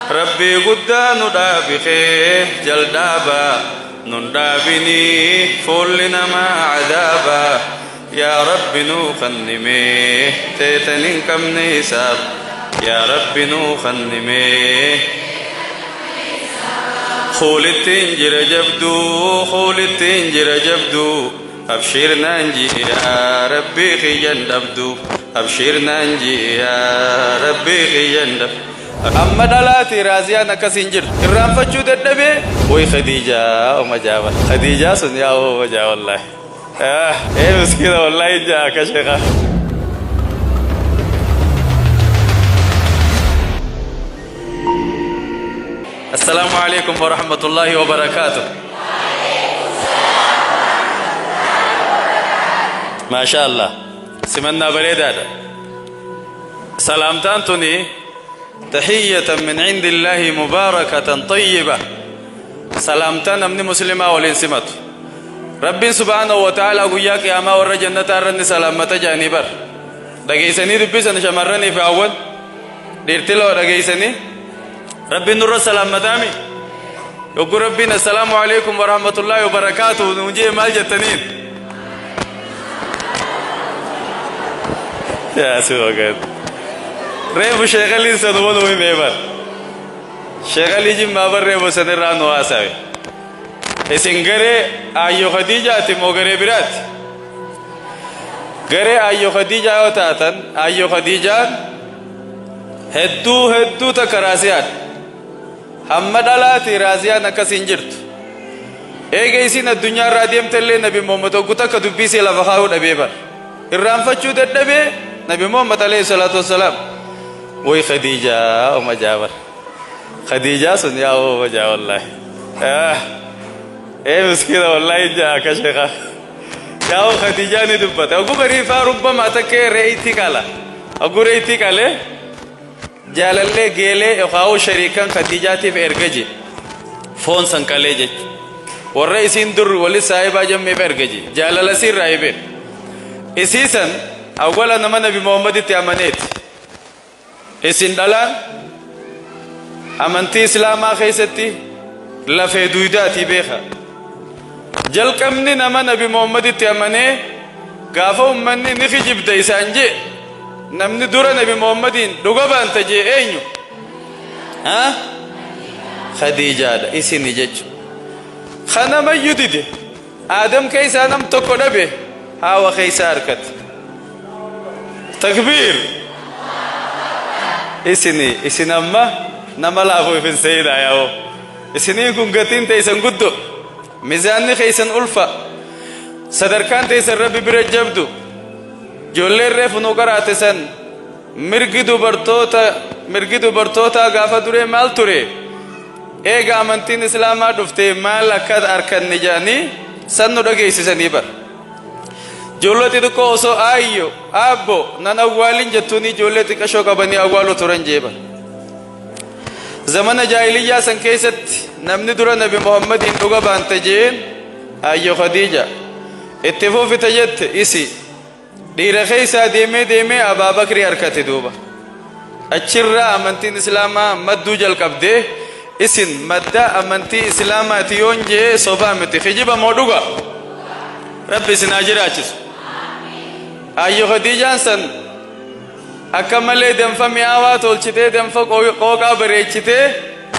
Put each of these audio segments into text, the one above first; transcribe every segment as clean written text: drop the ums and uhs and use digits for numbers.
Rabbii guddaa nu dhaabi kee jaldhaaba nun dhaabinii fuulli namaa cadaaba yaa rabbi nuu kannimee teetan hin qabne hisaab yaa rabbi nuu kannimee kuulittiin jira jabduu kuulittiin jira jabduu abshiir naan ji'i yaa rabbii kiyyan dhabdu abshiir naan ji'i yaa rabbii kiyyan dhabdu. Amma dhalaati Raaziyaan akkas hin jirtu. Irraanfachuu dadhabee way Khadiijaa oma jaaba. Khadiijaa sun yaa oma jaa wallaahi. Ee miskiina wallaahi jaa akka sheekha. Assalaamu alaikum wa rahmatullahi wa barakaatuh. Maasha Allah. Simannaa bareedaadha. Salaamtaan tuni tahiyyatan min cindillaahi mubaarakatan xayyiba. Salaamtaa namni muslimaa waliin simatu. Rabbiin subhaanahu wa ta'aalaa guyyaa qiyaamaa warra jannataa irra ni salaammata jedhanii bar. Dhageessanii dubbisan shamarranii fi hawwan. Dhiirtiloo dhageessanii. Rabbiin nurra salaammataami. Yogguu Rabbiin assalaamu alaikum wa rahmatullaahi wa barakaatuhu nuun jee maal jettaniin? Yaa si wagan. Reefu sheekaliin sanuma nuu himee bar. Sheekalii jimmaa bar reefu sanirraa nu haasawe. Isin garee Aayyo Khadiijaati moo garee biraati? Garee Aayyo Khadiijaa yoo taatan Aayyo Khadiijaan hedduu hedduu takka raasiyaadha. Hamma dhalaati raasiyaan akkas hin jirtu. Eega isiin addunyaa irraa deemtellee Nabi Muhammad hoggu takka dubbii isii lafa kaayuu dhabee bar. Irraanfachuu dadhabee Nabi Muhammad alayhi salaatu wassalaam. Way Khadiijaa oma jaa bar. Khadiijaa sun yaa oma jaa wallaahi. Ee miskiina wallaahi jaa akka sheekha. Yaa Khadiijaa ni dubbata. Hoggu garii faa rubbamaa takka re'iitti qala. Hoggu re'iitti qalee Jaalallee geelee yookaa'uu shariikan Khadiijaatiif erga je. Foon san qalee jechu. Warra isiin dur wali saahibaa jammeef erga je. Jaalala isii irraa hibee. Isii san awwala nama Nabi Muhammaditti amaneeti. Isin dhalaan amantii Islaamaa keessatti lafee duydaatii beeka. Jalqabni nama Nabi Muhammaditti amanee gaafa ummanni ni kijibda isaan jee Namni dura Nabi Muhammadiin dhuga baanta jee eenyu? Ha? Khadiijaadha isini jechu. Kanamayyu dide. Aadam keessaa nam tokko dhabe haawa keessaa harkate. Takbiir. Isini isin amma nama laafu ifin seeyinaa yaa'oo. Isiniin kun gatiin teessan guddo. Mizaanni keessan ulfa. Sadarkaan teessan Rabbi bira jabdu. Ijoolleen reefu nu qaraate san mirgi dubartoota mirgi dubartootaa gaafa duree maal ture? Eega amantiin Islaamaa dhufte maal akka arkanne jedhanii san nu dhageessisanii bar. Ijoollee xixiqqoo osoo aayyo aabbo nan awwaalin jettuun ijoollee xiqqashoo qabanii awwaalu turan jee bar. Zamana jaahiliyyaa san keessatti namni dura Nabi Muhammadiin dhuga baante jeen Aayyo Khadiija. Itti fufite jette isi. Dhiira keessaa deemee deemee Abaa Bakrii harkate duuba. Achirraa amantiin Islaamaa madduu jalqabdee isin madda amantii Islaamaati yoon jee sobaa miti. Kijiba moo dhuga? Rabbi isin haa jiraachisu. Aayyo Khadiijaan san akka malee danfa mi'aawaa tolchitee danfa qooqaa bareechitee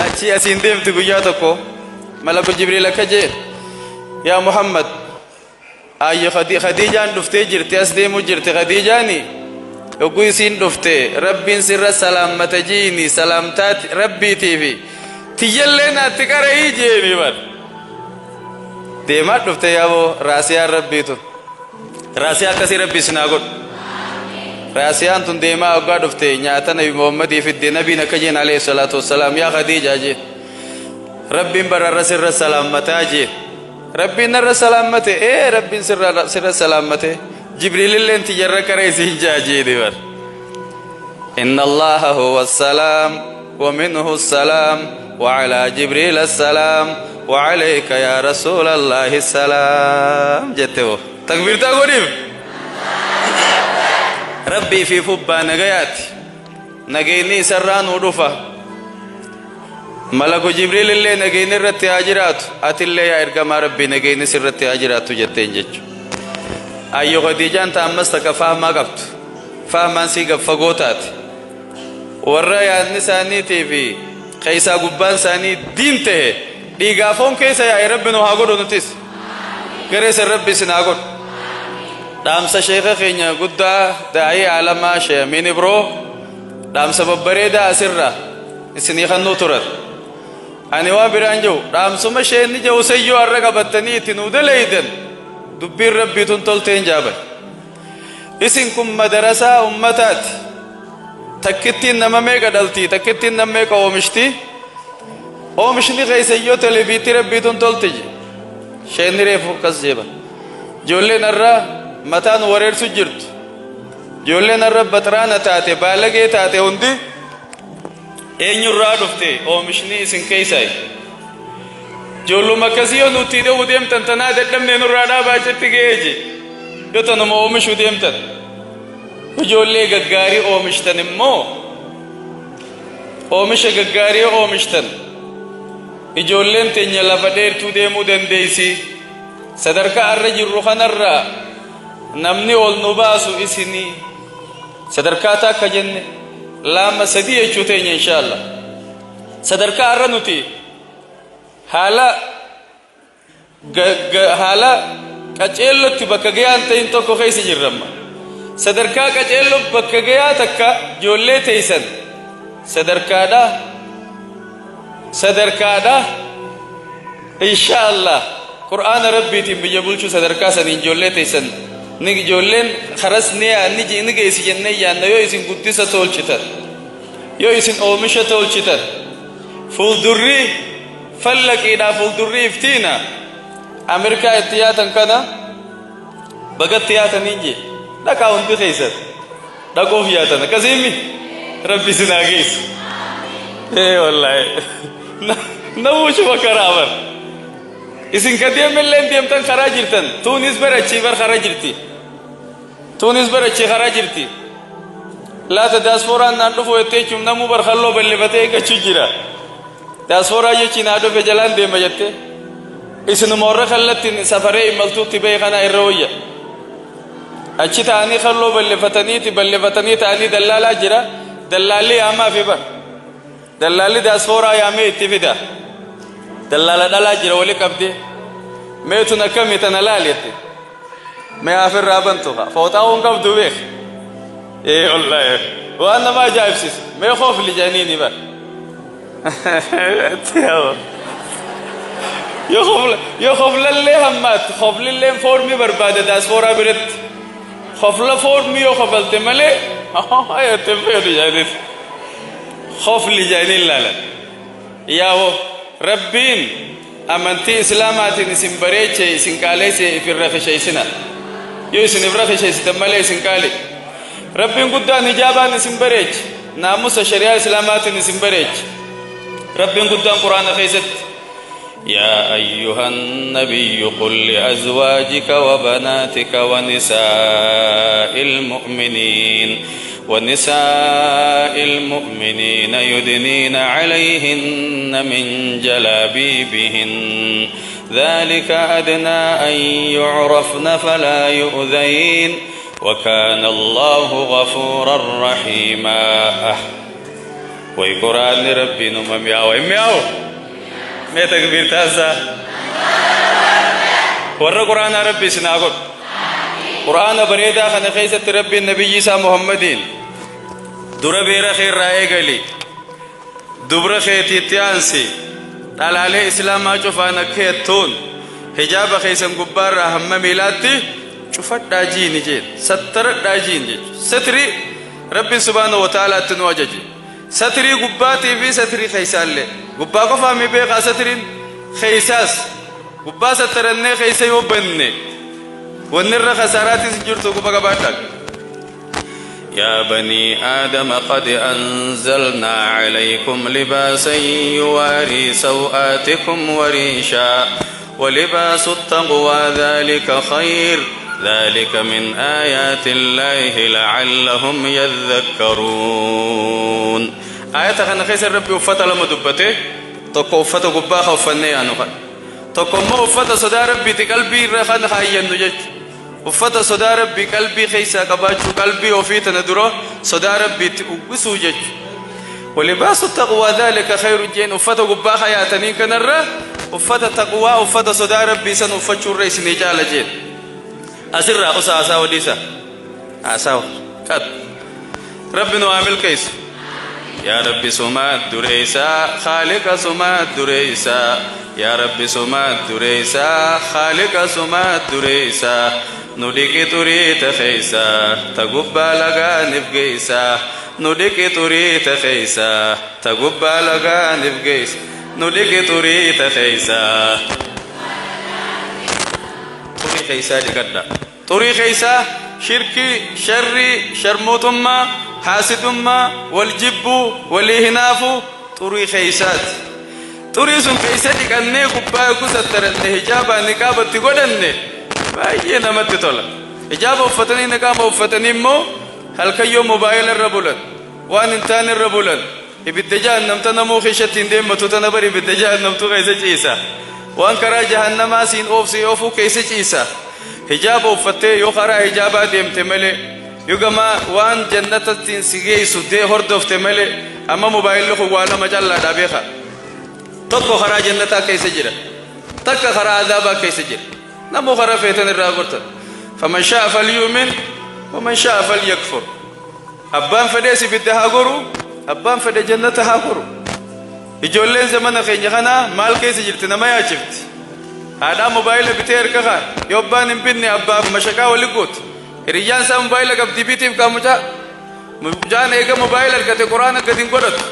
achii asiin deemti guyyaa tokko. Malaku Jibriil akka jee yaa Muhammad Ayyo Khadiijaan dhuftee jirti as deemuu jirti Khadiijaani yogguu isiin dhufte Rabbiin sirra salaammata jiini salaamtaa Rabbiitii fi tiyyallee naatti qara'ii jeeni bar deemaa dhufte yaaboo raasiyaan Rabbii tun raasiyaa akkasii Rabbi isin haa godhu raasiyaan tun deemaa hoggaa dhufte nyaata Nabi Muhammadii fidde Nabiin akka jeen alayhi salaatu wassalaam yaa Khadiijaa jeen Rabbiin bararra sirra salaammataa jeen Rabbiin narra salaammate ee Rabbiin sirra sirra salaammate Jibriililleen tiyyarra qaree siin jaa jeeni bar. Inna Allaha huwa salaam wa minhu salaam wa alaa Jibriil assalaam wa alayka yaa rasuulallahi salaam jette hoo. Takbiirtaa godhiif. Rabbii fi fubbaa nagayaati. Nageenyi isarraa nuu dhufa. Malaku Jibriil illee nageenyi irratti haa jiraatu, atillee yaa ergamaa Rabbii nageenyi sirratti haa jiraatu jetteen jechu. Ayyo Khadiijaan ta ammas takka fahmaa qabdu, fahmaan sii gad fagoo taate. Warra yaadni isaaniitii fi keessaa gubbaan isaanii diin tahe dhiigaa foon keessa yaa'e Rabbi nu haa godhu nutis. Garee san Rabbi isin haa godhu. Dhaamsa sheeka keenya guddaa daa'ii aalamaa Sheekh Amiin Ibroo dhaamsa babbareedaa asirraa isinii kannuu turan. Ani waan biraan jiru dhaamsuma sheenni jiru sayyoo har'a qabattanii itti nuu daleeydan dubbiin Rabbii tun tolteen jaaban. Isin kun madarasaa ummataati. Takkittiin nama meeqa dhalti, takkittiin nama meeqa oomishti. Oomishni keessa yoo tole biitti Rabbii tun tolti je. Sheenni reefu akkas jeeba. Ijoolleen har'a mataan wareersu jirtu. Ijoolleen har'a baxraana taate, baalagee taate hundi eenyurraa dhufte oomishni isin keessaayi. Ijoolluma akkasii yoo nutti dha'uu deemtan tanaa dadhabnee nurraa dhaabaa achitti ga'ee je. Yoo tanuma oomishuu deemtan. Ijoollee gaggaarii oomishtan immoo oomisha gaggaarii oomishtan ijoolleen teenya lafa dheertuu deemuu dandeessi. Sadarkaa har'a jirru kanarraa namni ol nu baasu isinii. Sadarkaa takka jenne lama sadii jechuu teenya inshaallah. Sadarkaa har'a nuti haala haala qaceellotti bakka gayaan ta'in tokko keessa jirra amma. Sadarkaa qaceelloo bakka gayaa takka ijoollee teessan sadarkaadha sadarkaadha inshaallah qur'aana rabbiitiin biyya bulchuu sadarkaa saniin ijoollee teessan ni ijoolleen karas ni ni ni geessi jennee yaanna yoo isin guddisa tolchitan yoo isin oomisha tolchitan fuuldurri fallaqiidhaa fuuldurri iftiina Ameerikaa itti yaatan kana bagatti yaataniin jee dhaqaa hundi keessan dhaquuf yaatan akkasiin rabbi isin haa geessu. Ee wallaahi namuu shuba karaa bar isin ka deemillee deemtan karaa jirtan tuunis bar achii bar karaa jirti tuunis bar achii karaa jirti. Laata diasporaan naan dhufu jettee jechuun namuu bar kalloo bal'ifatee eeggachuu jira. Diasporaa jechi naa dhufe jalaan deema jettee. Isinuma warra kallattiin safaree imaltuutti bahe kana irra wayya. Achi ta'anii kalloo bal'ifataniiti bal'ifatanii ta'anii dallaalaa jira. Dallaalli yaamaa fi bar. Dallaalli diasporaa yaamee itti fida. Dallaala dhalaa jira wali qabdee. Meetun akkamii tana laali jette. Mee afirraa bantu kaa. Fooxaa waan qabdu beek. Ee wallaahi. Waan nama ajaa'ibsiisu. Mee koofli jedhanii bar. Yoo koflallee hammaatti koflilleen foormii barbaada daaspooraa biratti. Kofla foormii yoo kofalte malee jettee feetu jedhaniis. Kofli jedhanii ilaalan. Yaa'oo Rabbiin amantii Islaamaatiin isin bareeche isin qaaleesse ifirra kisheessina. Yoo isin ifirra kisheessitan malee isin qaali. Rabbiin guddaan hijaabaan isin bareeche. Naamusa shari'aa Islaamaatiin isin bareeche. Rabbiin guddaan Quraana keessatti يا أيها النبي قل لأزواجك وبناتك ونساء المؤمنين ونساء المؤمنين يدنين عليهن من جلابيبهن ذلك أدنى أن يعرفن فلا يؤذين وكان الله غفورا رحيما. وي قرآن ربي نما مياو مياو mee takbiir taasisaa warra quraanaa rabbi isin haa godhu. Quraana bareedaa kana keessatti rabbiin nabiyyi isaa Muhammadiin dura beera kee irraa eegali dubra keetiitti aansi dhalaalee islaamaa cufaan akka jettuun hijaaba keessan gubbaarraa hamma miilaatti cufadhaa jiini jeen sattaradhaa jiin jechuudha. Satrii rabbiin subhaanahu wa ta'aalaatti nu ajaje. Satrii gubbaatii fi satrii keessaallee gubbaa qofaa mi beekaa satriin keessaas gubbaa sattarannee keessa yoo banne wanni irra kasaaraatis hin jirtu quba qabaadhaa. يا بني آدم قد أنزلنا عليكم لباسا يواري سوآتكم وريشا ولباس التقوى ذلك خير ذلك من آيات الله لعلهم يذكرون. آية خنا خيس ربي وفتا لما دبته. Tokko uffata gubbaa ka uffannee yaanu kana. Tokko immoo uffata sodaa Rabbiiti qalbii irra kan kaayyannu jechuudha. Uffata sodaa Rabbii qalbii keessaa qabaachuu, qalbii ofii tana dura sodaa Rabbiitti uwwisuu jechuudha. Walibaasu taqwaa dhaalika khayru jeen, uffata gubbaa kayaatanii kanarra uffata taqwaa, uffata sodaa Rabbii san uffachuurra isinii caala jeen. Asirraa usa haasawa dhiisa. Haasawa. Qad. Rabbi nu haa milkeessu. Yaa Rabbi sumaa dureessaa, Khaaliqa sumaa dureessaa. Yaa Rabbi sumaa dureessaa, Khaaliqa sumaa dureessaa. Nu dhiqi xurii ta keessa, ta gubbaa lagaaniif geessa. Nu dhiqi xurii ta keessa, ta gubbaa lagaaniif geessa. Nu dhiqi xurii ta keessa. Xurii keessaa dhiqadha. Xurii keessaa shirkii, sharrii, sharmuuxummaa, haasidummaa, wal jibbuu, walii hinaafuu xurii keessaati. Xurii sun keessa dhiqannee gubbaa eeguu sattaranne, hijaabaa niqaabatti godhanne, baay'ee namatti tola. Hijaaba uffatanii niqaaba uffatanii immoo halkan yoo mobaayila irra bulan, waan hin taane irra bulan, ibidda jahannamta namuu keessatti hin deemmatu tana bari, ibidda jahannamtu keessa ciisa. Waan karaa jahannamaa siin oofsee oofuu keessa ciisa. Hijaaba uffattee yoo karaa hijaabaa deemte malee, yoo gamaa waan jannatattiin si geessu dee hordofte malee, amma mobaayilli kun waa lama callaadha beeka. Tokko karaa jannataa keessa jira. Takka karaa azaabaa keessa jira. Namuu karaa feetan irraa gortan. Faman sha'a falyu'min waman sha'a falyakfur. Abbaan fedhees ibidda haa goru, abbaan fedhe jannata haa goru. Ijoolleen zamana keenya kanaa maal keessa jirti nama yaachifti. Haadhaa mobaayila bitee harka kaa, yoo abbaan hin binne abbaaf mashaqaa wali gooti. Hiriyyaan isaa mobaayila qabdi, bitiif kaa mucaa. Mucaan eega mobaayila argate Quraana gadi hin godhatu.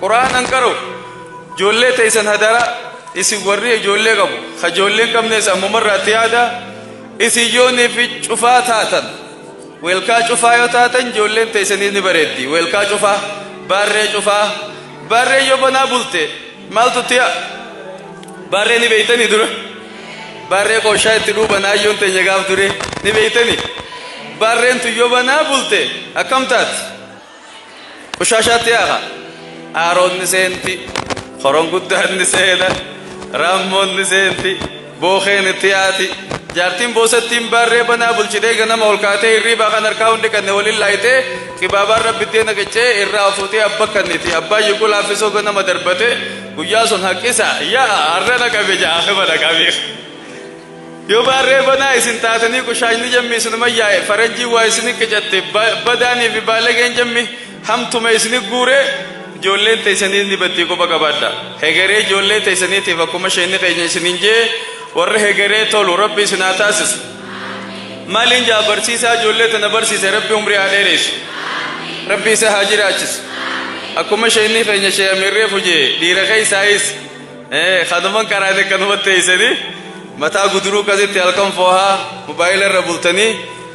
Quraana hin qara'u. Ijoollee teessan hadaraa, isin warri ijoollee qabu, ka ijoollee hin qabnes ammumarraatti yaada, isin yoonii fi cufaa taatan. Weelkaa cufaa yoo taatan ijoolleen teessanii ni bareeddi. Weelkaa cufaa, baarree cufaa. Baarree yoo banaa bulte maaltu ti'a? Baarree ni beeytanii dura? Baarree qooshaa itti dhuuban ayyoon teenya gaaf duree ni beeytanii? Baarreen tun yoo banaa bulte akkam taati? Qushaashaatti yaa'a. Aaroon ni seenti, horon guddaan ni seena, raammoon ni seenti, bookeen itti yaati. Jaartiin boosattiin baarree banaa bulchitee ganama ol kaatee hirriibaa kan harkaa hundi kanne waliin laayitee qibaabaan rabbittee naqicee irraa fuutee abba kanniti. Abbaan yuquu laaffisoo ganama darbate guyyaa sun haqqisa yaa'a, har'a naqabe ja'a akiba naqabe. Yoo baarree banaa isin taatanii qushaashni jammi isinuma yaa'e, faranjiin waa isini qicatte, badaanii fi baalageen jammi hamtuma isini guure, ijoolleen teessanii ni battii quba qabaadha. Hegeree ijoollee teessaniitiif akkuma sheenni keenya isiniin jee, warra hegeree tolu Rabbi isin haa taasisu. Maaliin jaa, barsiisaa ijoollee tana barsiise Rabbi umrii haa dheeressu. Rabbi isa haa jiraachisu. Akkuma sheenni keenya shee Amiirree fujee dhiira keessaayis kanuman karaan akkanuma teessanii mataa guduruu akkasitti halkan foohaa mobaayila irra bultanii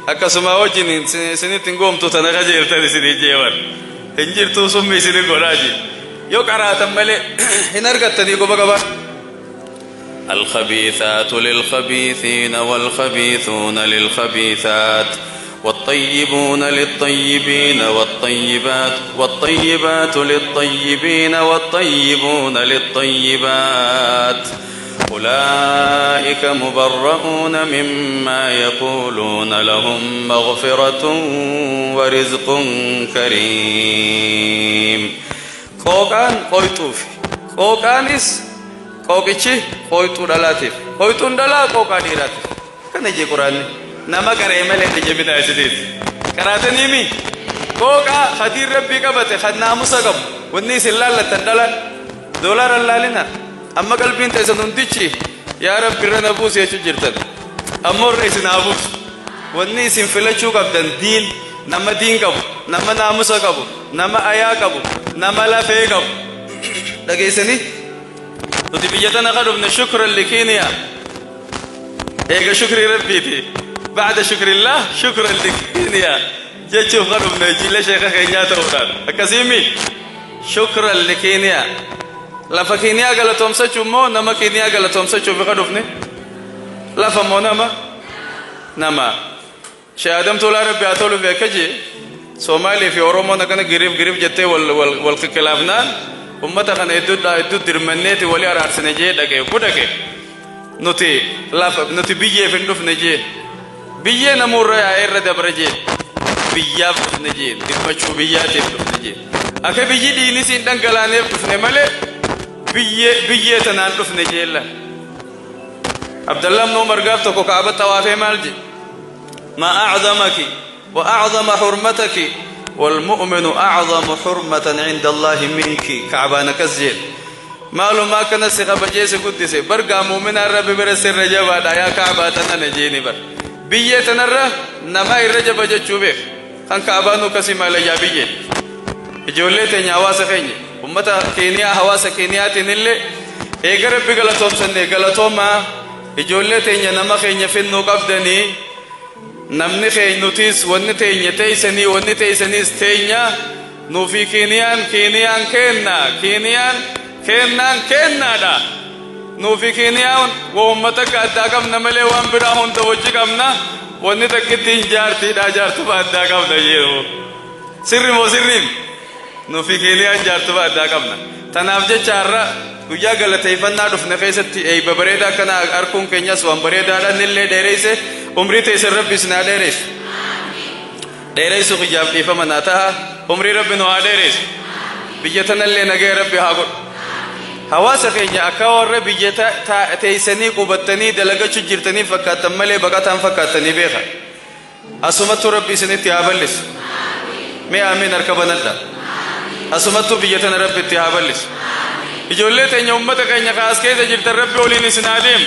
akkasuma wajjin isinitti hin goomtu tana qajeeltan isinii jeewan hin jirtuu summi isini godhaa jee yoo qaraatan malee hin argattanii quba qabaa. الخبيثات للخبيثين والخبيثون للخبيثات والطيبون للطيبين والطيبات والطيبات للطيبين والطيبون للطيبات أولئك مبرؤون مما يقولون لهم مغفرة ورزق كريم. Qooqaan qooyxuufi. Qooqaanis qooqichi qooyxuu dhalaatiif. Qooyxuun dhalaa qooqaa dhiiraatiif. Kana jee Quraanni. Nama qara'e malee hin jabinaa isiniif. Qaraataniimi qooqaa hadiin Rabbii qabate kan naamusa qabu. Wanni isin laallattan dhalaan. Doolaara laalina. Amma qalbiin teessan hundichi yaa Rabbi irra na buusi jechuu jirtan. Ammoo irra isin haa buusu. Wanni isin filachuu qabdan diin, nama diin qabu, nama naamusa qabu, nama ayaa qabu, nama lafee qabu. Dhageessanii? Nuti biyya tana ka dhufne shukran li Kiiniyaa. Eega shukrii Rabbiiti. Ba'da shukrillah shukran li Kiiniyaa jechuuf ka dhufne jiila sheeka keenyaa ta'uudhaan. Akkasiimi? Shukran li Kiiniyaa. Lafa Kiiniyaa galatoomsachuu immoo nama Kiiniyaa galatoomsachuuf ka dhufne? Lafa moo nama? Nama. Shee Adam Tolaa Rabbi haa toluuf akka jee, Soomaalii fi Oromoon akkana giriif giriif jettee wal wal wal kikkilaafnaan Ummata kana hedduu hedduu dirmanneeti wali araarsine jee dhaqe. Ku dhaqe nuti lafa nuti biyyeef hin dhufne jee, biyyee namuurra yaa'ee irra dabra jee, biyyaaf dhufne jee, dirmachuu biyyaatiif dhufne jee, akka biyyi dhiigni siin dhangalaaneef dhufne malee biyyee biyyee tanaan dhufne jeella. Abdallah ibn Umar gaaf tokko Kaaba xawaafee maal je? Ma a'zamaki wa a'zama hurmataki wal mu'minu a'zamu hurmatan 'inda Allahi minki. Kaabaan akkas jedhe. Maaluma akkana si kabajee si guddise, bargaa mu'minaan Rabbi bira sirra jabaadha yaa Kaabaa tanana jeeni. Bar biyyee tanarra nama irra jaba jechuu beek kan Kaabaanuu akkasii maalayyaa biyyee. Ijoollee teenya, hawaasa keenya, ummata Keeniyaa, hawaasa Keeniyaatiin illee eega Rabbi galatoomsanne, galatoomaa. Ijoollee teenya, nama keenya finnuu qabdanii, namni keenya nutis wanni teenya teeysanii, wanni teeysaniis teenya. Nuufi Keeniyaan, Keeniyaan keenna, Keeniyaan keennaan kennaadha. Nuufi Keeniyaan uummata akka addaa qabna malee waan biraa hunda wajji qabna. Wanni takkittiin jaartiidha, jaartuma addaa qabna jedhu. Sirri moo sirriin? Nuufi Keeniyaan jaartuma addaa qabna. Tanaaf jecha har'a guyyaa galateeffannaa dhufne keessatti eeyba bareedaa akkana arguun keenyas waan bareedaadha. Innillee dheereyse, umrii teessan Rabbi isin haa dheereysu. Dheereysuu kiyyaaf dhiifama naa taha. Umrii Rabbi nu haa dheereysu. Biyya tanallee nagaya Rabbi haa godhu. Hawaasa keenya akka warra biyya teeysanii qubattanii dalagachuu jirtanii fakkaattan malee baqataan fakkaattanii beeka. Asumattuu Rabbi isinitti haa bal'isu. Mee amiin harka banadha. Asumattuu biyya tana Rabbi itti haa bal'isu. Ijoollee teenya, ummata keenya kaas keessa jirtan, Rabbi waliin isin haa deemu.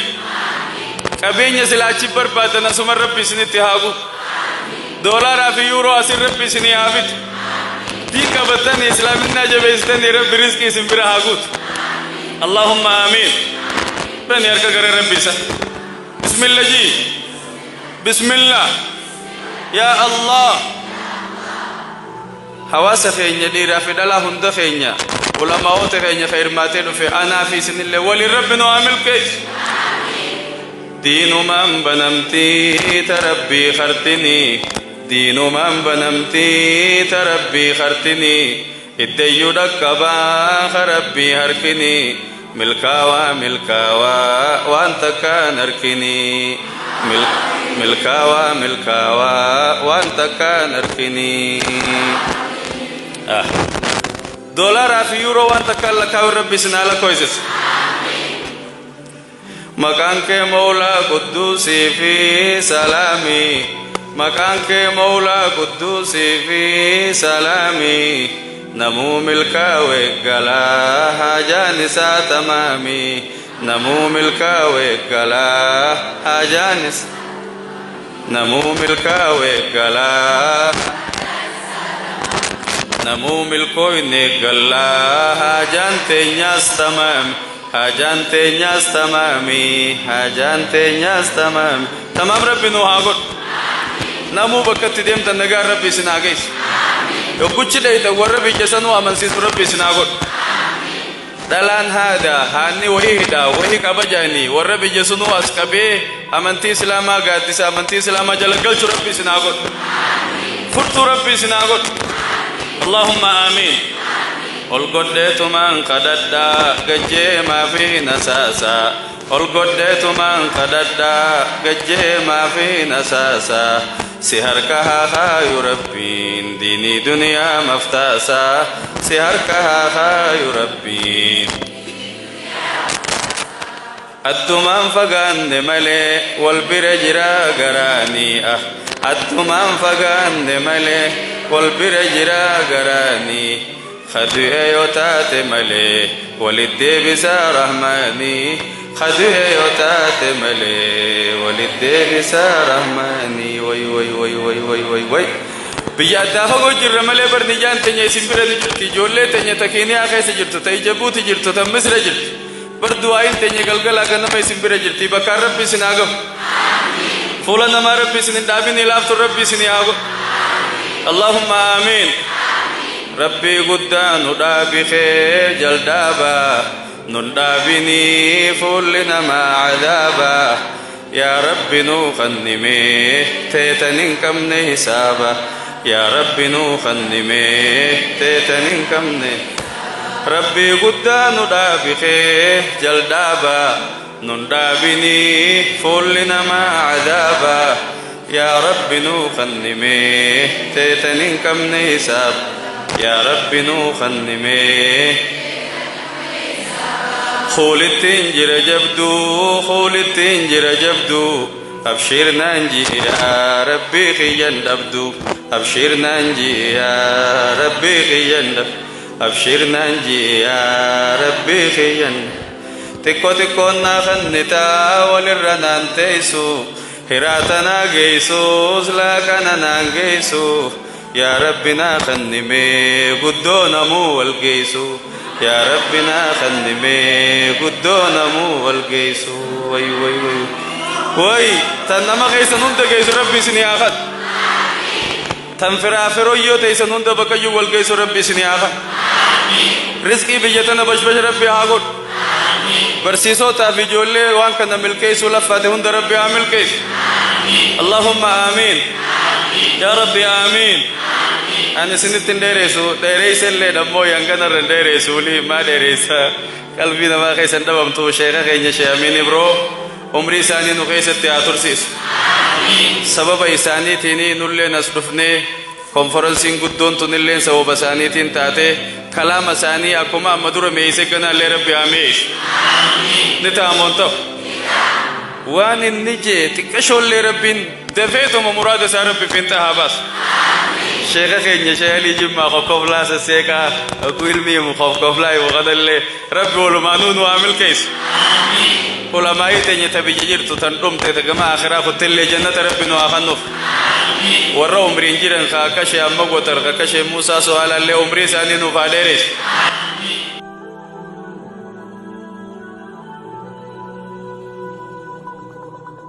Qabeenya sila achi barbaadan asuma Rabbi isinitti haa guutu. Doolaaraa fi yuuroo asin Rabbi isinii haa fidu. Diin qabattanii islaaminaa jabeessitanii Rabbi rizqii isin bira haa guutu. Allahumma amiin. Bani harka gara Rabbi isa. Bismillah jii. Bismillah. Yaa Allah. Hawaasa keenya dhiiraa fi dhalaa hunda keenya, ulamaa'ota keenya ka hirmaatee dhufe, anaa fi isinillee waliin Rabbi nu haa milkeessu. Diinumaan banamtii ta Rabbii kartinii, diinumaan banamtii ta Rabbii kartinii, iddeeyyuu dhaqqabaa ka Rabbii harkinii, milkaawaa milkaawaa waan takkaan harkinii, milkaawaa milkaawaa waan takkaan harkinii. Doolaaraa fi yuuroo waan takkaan lakkaa'u Rabbi isin haa lakkoofsisu. Maqaan kee Mawlaa Qudduusii fi Salaamii, maqaan kee Mawlaa Qudduusii fi Salaamii, namuu milkaawe galaa haajaan isaa tamaamii, namuu milkaawe galaa haajaan isaa, namuu milkaawe galaa, namuu milkooyne gallaa haajaan teenyaas tamaami, haajaan teenyaas tamaami, haajaan teenyaas tamaami. Tamaam Rabbi nu haa godhu. Namuu bakka itti deemtan nagaan Rabbi isin haa geessu. Yogguchi dheeytan warra biyya sanuu amansiisu Rabbi isin haa godhu. Dhalaan haada haanni wahii hidha wahii qabajaanii warra biyya sunuu as qabee amantii islaamaa gaaddisa amantii islaamaa jala galchu Rabbi isin haa godhu. Furtuu Rabbi isin haa godhu. Allahumma amiin. Ol godheetumaan kadhadhaa gajjeemaa fi nasaasaa, ol godheetumaan kadhadhaa gajjeemaa fi nasaasaa, si harka haa kaayu Rabbiin diinii duniyaa maftaasaa, si harka haa kaayu Rabbiin. Addumaan fagaanne malee wal bira jira garaanii, ah, addumaan fagaanne malee wal bira jira garaanii, kadu'e yoo taate malee walit deebisaa Rahmaanii, kadu'e yoo taate malee walit deebisaa Rahmaanii. Way way way way way way way. Biyya addaa fagoo jirra malee barni ijaan teenya isin bira ni jirti. Ijoollee teenya ta Keeniyaa keessa jirtu, ta Ijabuuti jirtu, ta Misra jirtu, bar du'aayin teenya galgalaa ganama isin bira jirti. Bakkaan Rabbi isin haa gahu. Fuula namaa Rabbi isin hin dhaabin, ilaaftu Rabbi isin haa godhu. Allahumma amiin. Rabbii guddaa nu dhaabi kee jaldaaba, nun dhaabinii fuulli namaa cadaaba. Yaa Rabbi nuu kannimee teetan hin qabne hisaaba, yaa Rabbi nuu kannimee teetan hin qabne. Rabbii guddaa nu dhaabi kee jaldhaaba nun dhaabinii fuulli namaa cadaaba yaa Rabbi nuu kannimee teetan hin qabne hisaab yaa Rabbi nuu kannimee Kuulittiin jira jabduu kuulittiin jira jabduu abshiir naan ji'i yaa Rabbii kiyyan dhabdu abshiir naan ji'i yaa Rabbii kiyyan dhabdu abshiir naan ji'i yaa Rabbii kiyyan xiqqo xiqqoon naa kannitaa walirra naan teessu hiraata naa geessus laaqana naan geessu yaa Rabbi naa kannimee guddoo namuu wal geessu yaa Rabbi naa kannimee guddoo namuu wal geessu way way way way tan nama keessan hunda geessu Rabbi isinii haa kadhu tan firaa firoyyoo teessan hunda bakkayyuu wal geessu Rabbi isinii haa kadhu rizqii biyya tana bashbash Rabbi haa godhu barsiisotaa fi ijoollee waan kana milkeessuu laffaate hunda Rabbi haa milkeessu. Allahumma aamiin. Yaa Rabbi aamiin. Ani isinitti hin dheeressu, dheereysa illee dhammoo yanganarra hin dheeressu, wulii maa dheereysa, qalbii namaa keessa hin dhabamtu. Sheeka keenya Shee Amiin Ibroo umrii isaanii nu keessatti haa tursiisu. Sababa isaaniitiin nulleen as dhufnee konferensiin guddoon tunilleen sababa isaaniitiin taate. Kalaama isaanii akkuma amma dura meeyse ganaallee Rabbi haa meeysu. Ni ta'a moo hin ta'u? Waan inni jee xiqqashoollee Rabbiin dafeetuma muraada isaa Rabbi fiinxa haa baasu. Sheeka keenya Shee Alii Jimmaa kokkoflaa sasseeqaa akkuu ilmi himu kokkoflaa himu kanallee Rabbi walumaanuu nu haa milkeessu. Ulamaa'ii teenya ta biyya jirtu tan dhumte ta gama akhiraa kuttellee jannata Rabbi nu haa kennuuf. Warra umriin jiran ka akka Shee Amma Gotar, ka akka Shee Muusaa So'aalaallee umrii isaanii nuuf haa dheeressu.